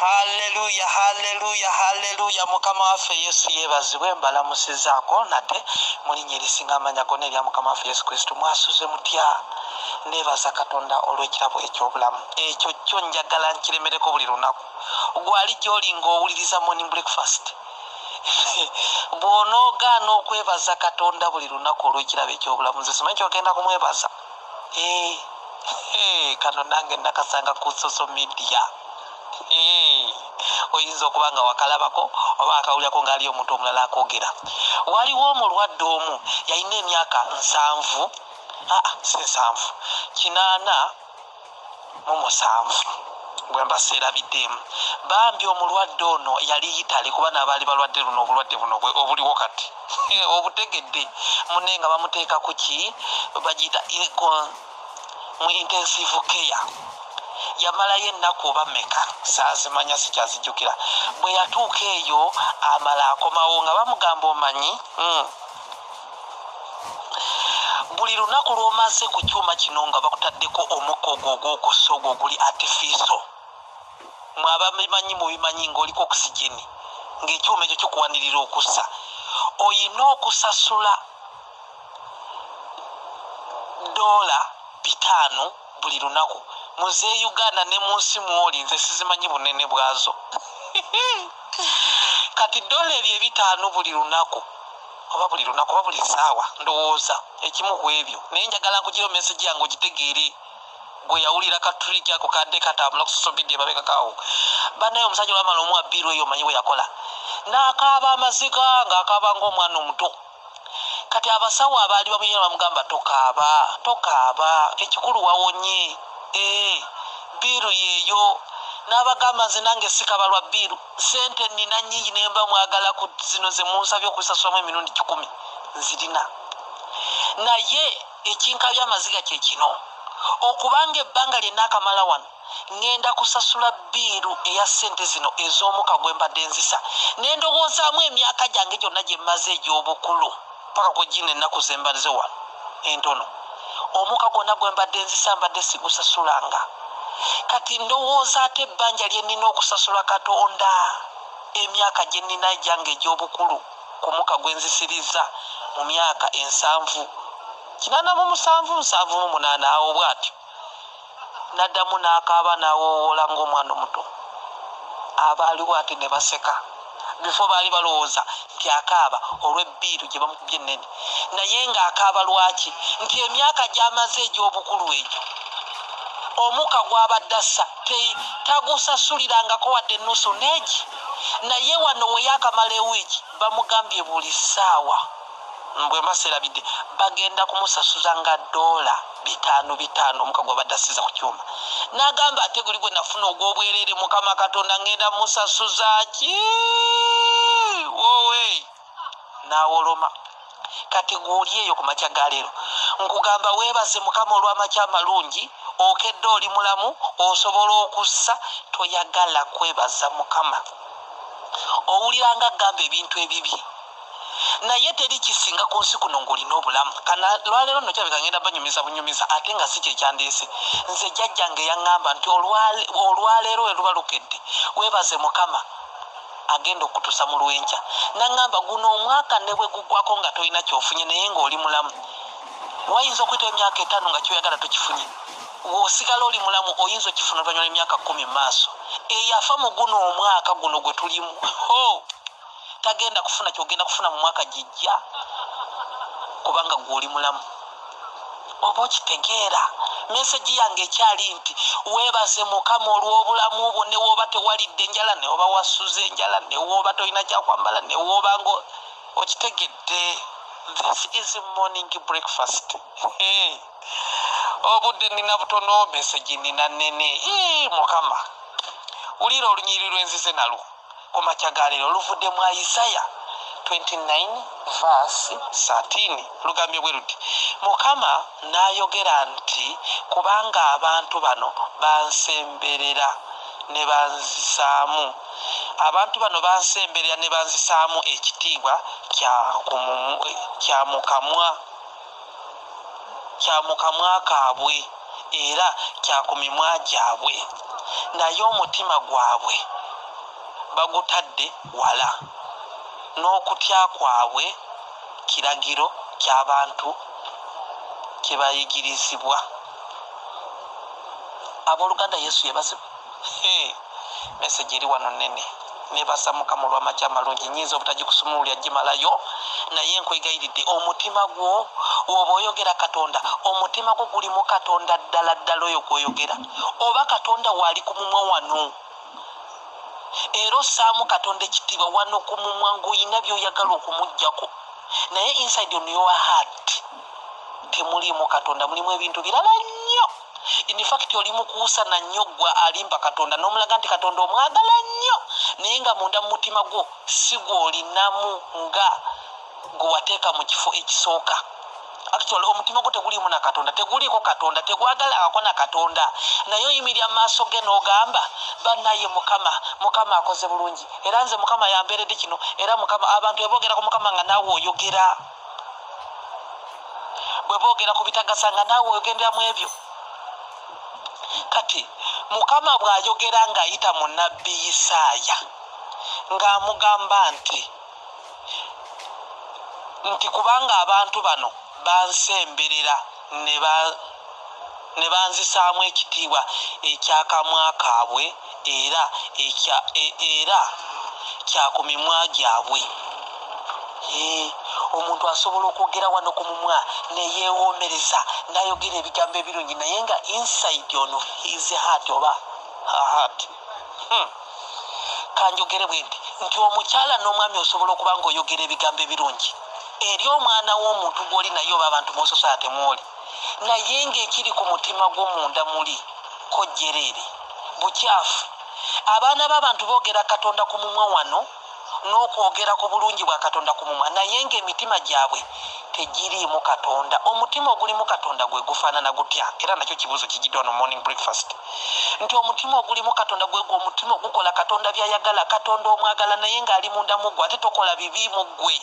Haleluya, haleluya, haleluya. Mukama waffe Yesu yeebazibwe. Mbalamusizaako nate mu linnya erisinga amanya gonna erya Mukama waffe Yesu Kristo. Mwasuze mutya? Neebaza Katonda olw'ekirabo eky'obulamu. Ekyo kyo njagala nkiremereko buli lunaku. Gwali gy'oli ng'owuliriza Morning Breakfast, bw'onoogaana okwebaza Katonda buli lunaku olw'ekirabo eky'obulamu, nze simanyi kyogenda kumwebaza. Kano nange nakasanga ku social media. Oyinza okuba nga wakalabako oba akawulirako ng'aliyo omuntu omulala akoogera. Waliwo omulwadde omu yalina emyaka 70, si 70, 87 bwe mba seerabiddeemu. Bambi omulwadde ono yali Yitale, kuba n'abaali balwadde luno obulwadde buno obuliwo kati obutegedde munne, nga bamuteeka ku ki bagiyita mu intensive care. Yamalayo ennaku oba mmeka saazimanya, sikyazijjukira. Bwe yatuuka eyo amala akomawo nga bamugamba, omanyi, buli lunaku lw'omaze ku kyuma kino nga bakutaddeko omukka ogwo ogw'okussa, ogwo oguli artificial, mwe ababimanyi mubimanyi, ng'oliko oxygen, ng'ekyuma ekyo kikuwanirira okussa, oyina okusasula $5 buli lunaku. Muze Uganda ne mu nsi mwoli, nze sizimanyi bunene bwazo. Kati dola ebyo 5 buli lunaku, oba buli lunaku oba buli ssaawa, ndowooza ekimu ku ebyo. Naye njagala nkugira message yange ogitegeere. Gwe yawulira ka trick ako kadde katambula ku social media mabegakaawo. Bannaye, omusajja olwamala omuwa bill eyo, omanyi bwe yakola? N'akaaba amaziga ng'akaaba ng'omwana omuto. Kati abasawo abaali bamuyina bamugamba, tokaaba, tokaaba, ekikulu wawonye, bill yeeyo. N'abagamba, nze nange sikabalwa bill, sente nina nnyingi, nemba mwagala ku zino ze munsabye okusasulamu emirundi 100 nzirina. Naye ekinkabya amaziga kye kino, okubanga ebbanga lye naakamala wano ŋŋenda kusasula bill eya ssente zino ez'omuka gwe mbadde nzisa, ne ndowoozaamu emyaka gyange gyonna gye mmaze egy'obukulu paka kwe gino ennaku ze mbadde wano entono, omuka gwonna gwe mbadde nzisa mbadde sigusasulanga. Kati ndowooza ate ebbanja lye nnina okusasula Katonda emyaka gye nnina egyange egy'obukulu ku muka gwe nzisiriza mu myaka 70, 87, 78 awo bw'atyo. N'addamu n'akaaba n'awoowoola ng'omwana omuto. Abaaliwo ate ne baseka. Bifo baali balowooza nti akaaba olw'ebbiiru gye bamukubye ennene, naye ng'akaaba lwaki? Nti emyaka gy'amaze egy'obukulu egyo omuka gw'abadde assa tagusasulirangako wadde ennusu neegi. Naye wano we yaakamala ewiiki bamugambye buli ssaawa, bwe mba seerabidde, bagenda kumusasuza nga $5 5 omuka gw'abadde assiza ku kyuma. N'agamba, ate guli gwe nafuna ogw'obwereere, Mukama Katonda ngenda musasuza ki? Woowe, n'awoloma. Kati gw'oli eyo ku makya ga leero, nkugamba weebaze Mukama olw'amakya amalungi. Okedde oli mulamu, osobola okussa, toyagala kwebaza Mukama, owulira nga gamba ebintu ebibi. Naye teri kisinga ku nsi kuno ng'olina obulamu. Kana lwaleero nno kirabika ngenda banyumiza bunyumiza, ate nga si kyekyandeese. Nze jjajjange yaŋŋamba nti olwaleero we luba lukedde, weebaze Mukama agenda okutuusa mu lwenkya. Naŋŋamba guno omwaka ne bwe guggwako nga tolina kyofunye, naye ng'oli mulamu, wayinza okuyitawo emyaka 5 nga kyoyagala tokifunye, bw'osigala oli mulamu oyinza okifuna oluvannyuma lw'emyaka 10 mu maaso. Eyafa mu guno omwaka guno gwe tulimu, ho tagenda kufuna kyogenda kufuna mu mwaka gijja, kubanga gw'oli mulamu. Oba okitegeera? Message yange ekyali nti weebaze Mukama olw'obulamu bwo, ne wooba tewalidde enjala, ne woba wasuze enjala, ne wooba tolina kyakwambala, ne wooba nga okitegedde. This is Morning Breakfast. Obudde nina butono, message nina nnene. Mukama, wulira olunyiriri lwenzize nalwo ku makya ga leero, oluvudde mu Isaya 29 verse 13. Lugambye bwe luti: Mukama n'ayogera nti, kubanga abantu bano bansemberera ne banzisaamu, abantu bano bansemberera ne banzisaamu ekitiibwa kya mu kamwa kaabwe era kya ku mimwa gyabwe, naye omutima gwabwe Bagutadde wala n'okutya kwabwe kiragiro ky'abantu kye bayigirizibwa. Abooluganda, Yesu yebazibwe. Message eri wano nene. Nebaza Mukama olw'amakya amalungi. Nyinza obutagikusumululya gimalayo, naye nkwegayiridde, omutima gwo woba oyogera Katonda, omutima gwo gulimu Katonda ddala ddala oyo gwoyogera, oba Katonda waali ku mumwa wano era ossaamu Katonda ekitiibwa wano ku mumwa ng'oyina by'oyagala okumugjako, naye inside on your heart temuliimu Katonda, mulimu ebintu birala nnyo. In fact, oli mukuusana nnyo gwe alimba Katonda n'omulaga nti Katonda omwagala nnyo, naye nga munda mu mutima gwo si gw'olinamu nga gwe wateeka mu kifo ekisooka. Actually, omutima gwo teguliimu na Katonda, teguliiko Katonda, tegwagalangako na Katonda, naye oyimirira mu maaso ge n'ogamba, "Bannaye Mukama, Mukama akoze bulungi, era nze Mukama yambeeredde kino." Era Mukama, abantu beboogera ku Mukama nga naawe oyogera, bwe boogera ku bitagasa nga naawe ogenderamu ebyo. Kati Mukama bw'ayogera ng'ayita mu nabbi Isaaya ng'amugamba nti kubanga abantu bano bansemberera ne banzisaamu ekitiibwa ekyakamwa kaabwe era kya ku mimwa gyabwe. Omuntu asobola okwogera wano ku mumwa neyeewoomereza n'ayogera ebigambo ebirungi, naye nga inside ono his heart oba her heart. Kanjogere bwe nti omukyala n'omwami osobola okuba ng'oyogera ebigambo ebirungi eri omwana w'omuntu gw'oli naye oba abantu mu society mwoli, naye ng'ekiri ku mutima gwo munda muli kojjereere bukyafu. Abaana b'abantu boogera Katonda ku mumwa wano n'okwogera ku bulungi bwa Katonda ku mumwa, naye ng'emitima gyabwe tegiriimu Katonda. Omutima ogulimu Katonda gwe gufaanana gutya? Era nakyo kibuuzo kigiddwa wano morning breakfast nti omutima ogulimu Katonda gwegwo omutima ogukola Katonda byayagala. Katonda omwagala, naye ng'ali munda mu ggwe, ate tokola bibi mu ggwe.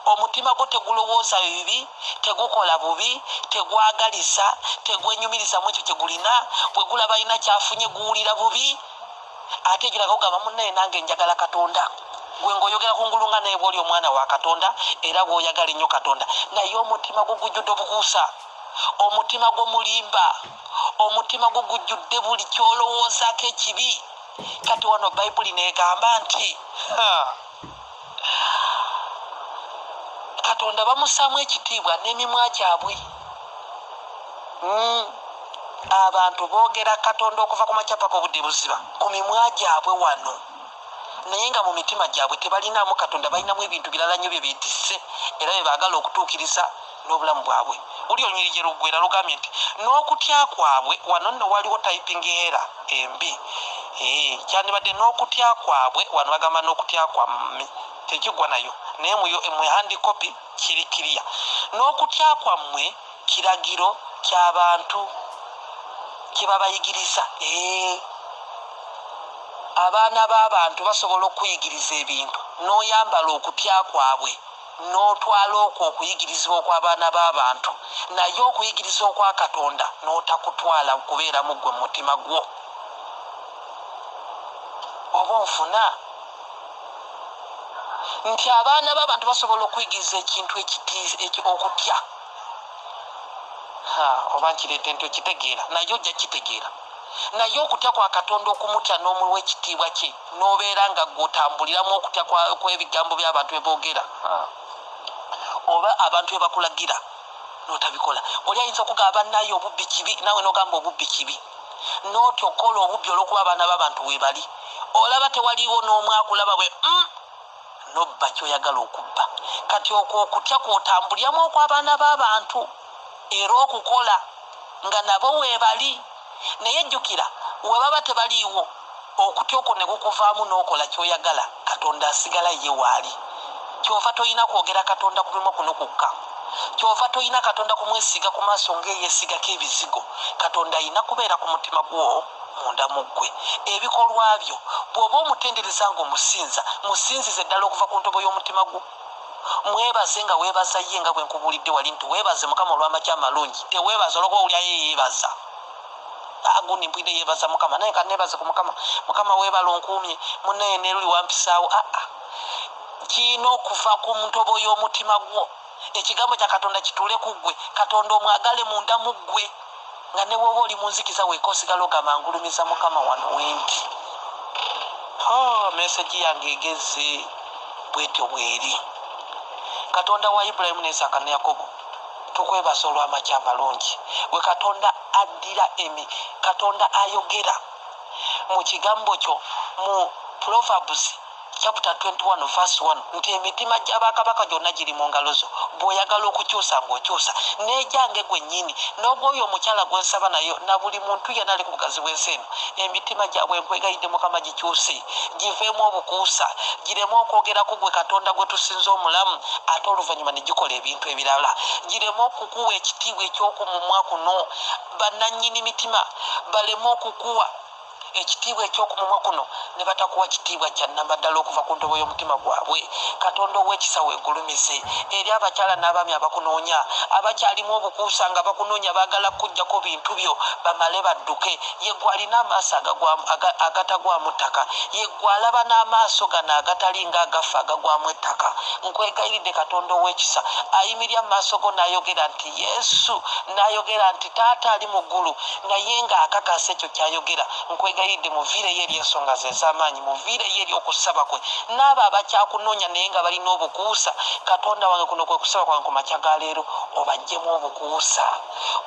Omutima gwo tegulowooza bibi, tegukola bubi, tegwagaliza, tegwenyumirizamu ekyo kyegulina. Bwe gulaba alina kyafunye guwulira bubi, ate ekiraga kugamba, "Munnaye, nange njagala Katonda." Gwe ng'oyogera ku ngulu nga naye bw'oli omwana wa Katonda era bw'oyagala ennyo Katonda, naye omutima gwo gujjudde obukuusa, omutima gwo mulimba, omutima gwo gujjudde buli kyolowoozaako ekibi. Kati wano Bayibuli negamba nti Katonda bamusaamu ekitiibwa n'emimwa gyabwe. Abantu boogera Katonda okuva ku makya paka obudde buziba ku mimwa gyabwe wano, naye nga mu mitima gyabwe tebalinaamu Katonda, balinamu ebintu birala nnyo bye beetisse era bye baagala okutuukiriza n'obulamu bwabwe. Buli olunyiri gye luggwera lugambye nti n'okutya kwabwe. Wano nno waliwo typing error embi. Kyandibadde n'okutya kwabwe, wano bagamba n'okutya kwamme, tekigwa nayo, naye mu hard copy kiri kiriya, n'okutya kwammwe kiragiro ky'abantu kyebabayigiriza. Abaana b'abantu basobola okuyigiriza ebintu n'oyambala okutya kwabwe n'otwala okwo okuyigirizibwa okw'abaana b'abantu, naye okuyigiriza okwa Katonda n'otakutwala kubeeramu ggwe mu mutima gwo. Oba onfuna nti abaana b'abantu basobola okuyigiriza ekintu okutya. Oba nkireete nti okitegeera, naye ojja kitegeera, naye okutya kwa Katonda, okumutya n'omuwa ekitiibwa kye, n'obeera nga gwotambuliramu okutya kw'ebigambo by'abantu beboogera oba abantu bye bakulagira n'otabikola. Oli ayinza okugamba, "Naye obubbi kibi," naawe n'ogamba obubbi kibi, n'otya okukola obubbi olw'okuba abaana b'abantu weebali, olaba tewaliiwo n'omu akulaba bwe nobba kyoyagala okubba. Kati okwo okutya kwotambuliramu okw'abaana b'abantu era okukola nga nabo weebali, naye jjukira we baba tebaliiwo, okutya okwo ne kukuvaamu n'okola kyoyagala, Katonda asigala ye waali. Kyova toyina kwogera Katonda ku mimwa kuno kukka, kyova toyina Katonda kumwesiga ku maaso ng'eyeesigako ebizigo. Katonda ayina kubeera ku mutima gwo munda mu ggwe, ebikolwa byo. Bw'oba omutendereza ng'omusinza, musinzize ddala okuva ku ntobo y'omutima gwo, mwebaze nga weebaza ye, nga bwe nkubuulidde wali nti weebaze Mukama olw'amakya amalungi. Teweebaza olwokuba owulyayo yeebaza. Agundi mpwidde yeebaza Mukama, naye kaneebaze ku Mukama. Mukama weebala onkuumye, munnaye neruli wampisaawo. Aa, kirina okuva ku ntobo y'omutima gwo. Ekigambo kya Katonda kituule ku ggwe. Katonda omwagale munda mu ggwe, nga ne bwoba oli mu nzikiza weeka osigala ogamba, ngulumiza Mukama wano wendi. Oh, message yange egeze bwetyo bweri. Katonda wa Ibulayimu ne Isaaka ne Yakobo, tukwebaza olw'amakya amalungi. Gwe Katonda addira emi, Katonda ayogera mu kigambo kyo mu Proverbs chapter 21 verse 1 nti emitima gy'abakabaka gyonna giri mu ngalo zo. Bw'oyagala okukyusa ng'okyusa n'egyange gwennyini, n'ogwoyo omukyala gwe nsaba nayo, na buli muntu yenna ali ku bugazi bw'ensi eno, emitima gyabwe nkwegayidde Mukama gikyuse, giveemu obukuusa, gireme okwogera ku gwe Katonda gwe tusinza omulamu, ate oluvannyuma ne gikola ebintu ebirala. Gireme okukuwa ekitiibwa ekyokumumwa kuno. Bannannyini mitima baleme okukuwa ekitiibwa ekyokumumwa kuno ne batakuwa kitiibwa kya nnamaddala okuva ku ntobo y'omutima gwabwe. Katonda ow'ekisa, weegulumize eri abakyala n'abaami abakunoonya, abakyalimu obukuusa nga bakunoonya, baagala kukuggyako bintu byo bamale badduke. Ye gwe alina amaaso agatagwamu ttaka, ye gwe alaba n'amaaso gano agatali nga agaffe agagwamu ettaka. Nkwegayiridde Katonda ow'ekisa, ayimirya mu maaso go n'ayogera nti Yesu, n'ayogera nti Taata ali mu ggulu, naye ng'akakasa ekyo ky'ayogera. Nkwegayiridde muviireyo eri ensonga ze ez'amaanyi, muviireyo eri okusaba kwe n'abo abakyakunoonya naye nga balina obukuusa. Katonda wange, kuno kwe kusaba kwange ku makya ga leero: obaggyemu obukuusa,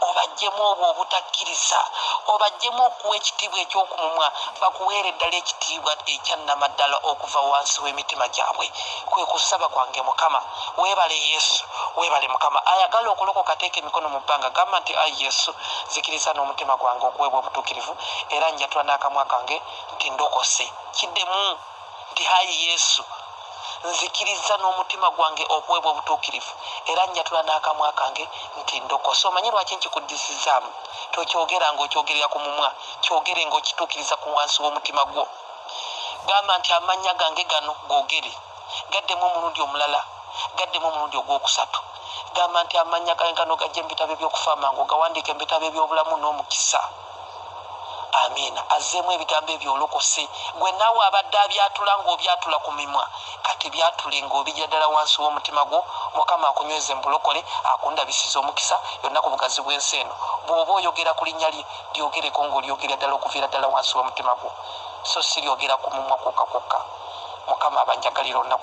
obaggyemu obwo obutakkiriza, obaggyemu okuwa ekitiibwa ekyokumumwa, bakuweere ddala ekitiibwa ekyannamaddala okuva wansi w'emitima gyabwe. Kwe kusaba kwange, Mukama. Weebale Yesu, weebale Mukama. Ayagala okulokoka teeka emikono mu bbanga, gamba nti, ayi Yesu, nzikiriza n'omutima gwange okuweebwa obutuukirivu, era njatula n'akamwa kange nti ndokose. Kiddemu nti, ayi Yesu, nzikiriza n'omutima gwange okuweebwa obutuukirivu, era njatula n'akamwa kange nti ndokose. Omanyi lwaki nkikuddisizaamu? Tokyogera ng'okyogerera ku mumwa, kyogere ng'okituukiriza ku wansi w'omutima gwo. Gamba nti, amannya gange gano. Googere, gaddemu omulundi omulala, gaddemu omulundi ogwokusatu. Gamba nti, amannya gange gano, gajje mu bitabo ebyokufa amangu, gawandiike mu bitabo ebyobulamu n'omukisa. Amiina. Azzeemu ebigambo ebyo, olokose. Gwe naawe abadde abyatula ng'obyatula ku mimwa, kati byatule ng'obijja ddala wansi w'omutima gwo. Mukama akunyweze mu bulokole, akundabisiza omukisa yonna ku bugazi bw'ensi eno. Bw'oba oyogera ku linnya lye, lyogereko ng'olyogerera ddala okuviira ddala wansi w'omutima gwo, so si lyogera ku mumwa kwokka kwokka. Mukama abanjagalira olunaku.